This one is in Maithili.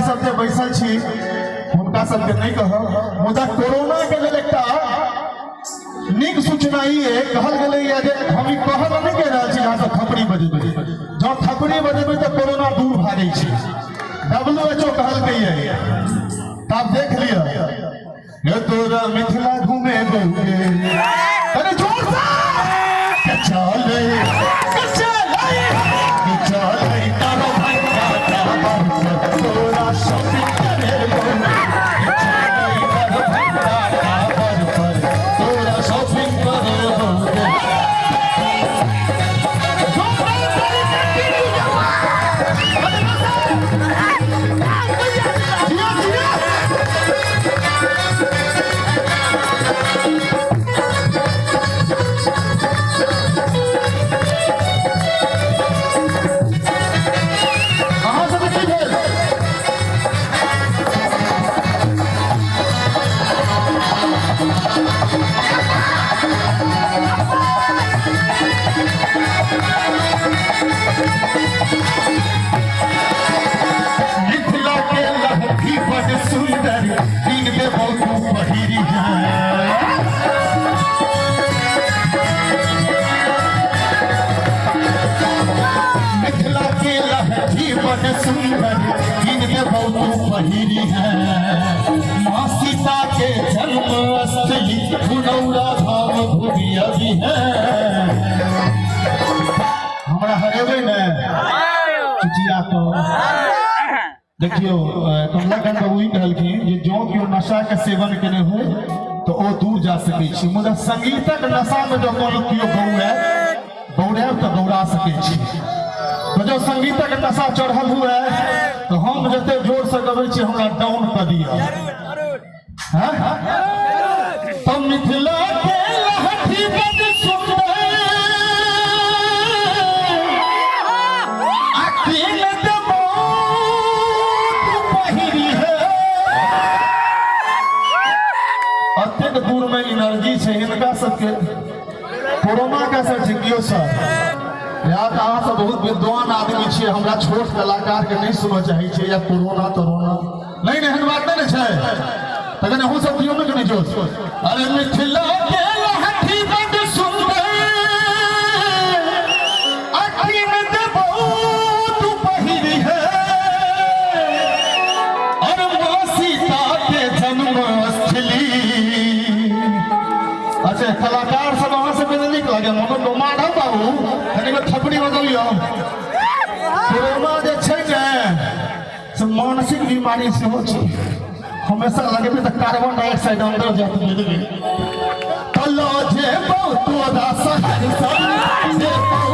सब जे बैसल छी हुनका सबके नहि कहब, मुदा कोरोना के लेल एकटा नीक सूचना ई है, कहल गेलैए जे हम ई कहल नहि कहि रहल छी अहाँ सब थपड़ी बजेबै, जँ थपड़ी बजेबै तऽ कोरोना दूर भागै छै, WHO कहलकैए। तऽ आब देख लिअ, ये तोरा मिथिला घूमे बौगे, अरे जोर से चले चले चले तारो भंगा टावर तोरा शॉपिंग करे बौगे, चले तारो भंगा टावर पर तोरा शॉपिंग करे बौगे। जिया जिया अहाँ सबके की भेल? मिथिला के लहठी बड़ सुंदर दिन में बहुत पहिरी है। मिथिला के लहठी बड़ सुंदर दिन में बहुत पहिरी है। माँ सीता के जन्म स्थली पुनौरा धाम घुरिया भी है। हमरा हरेबै ने चुचिया तो देखियो, कमलाकांत बाबू ई कहलखिन जे जँ केओ नशा के सेवन केने हो तो ओ दूर जा सकै छी, मुदा संगीतक नशा में जँ कोनो केओ बौआए बौरायब तऽ बौरा सकै छी। तो जँ संगीतक नशा चढ़ल हुए तो हम जते जोर से गबै छी हमरा डाउन कऽ दिअ। हाँ? तो मिथिला के लहठी बड सुंदर आ कीन देबौ तू पहिरी है। अतेक दूर में एनर्जी छै हिनका सबके, कोरोना के असर छै कियो सर या तऽ अहाँ सब बहुत विद्वान आदमी छियै, हमरा छोट कलाकार के नहीं सुनऽ चाहै छियै या कोरोना तोरोना नहीं नहीं एहन बात नहीं ने छै, तखन अहूँ सब दियौ ने कनि जोश। अरे मिथिला के लहठी बड सुंदर अखिन देबौ तू पहिरी है। अरे माँ सीता के जन्म स्थली। अच्छा कलाकार सब अहाँ सबके नहि नीक लागे मनो माधव बाबू कनि थपड़ी बजबियौ। कोरोना जे छै ने से मानसिक बीमारी सेहो छै, हमेशा लगेबै तऽ कार्बन डाइऑक्साइड अंदर जायत, बुझलियै? तऽ लऽ जेबौ तोरा सहरसा, जेबौ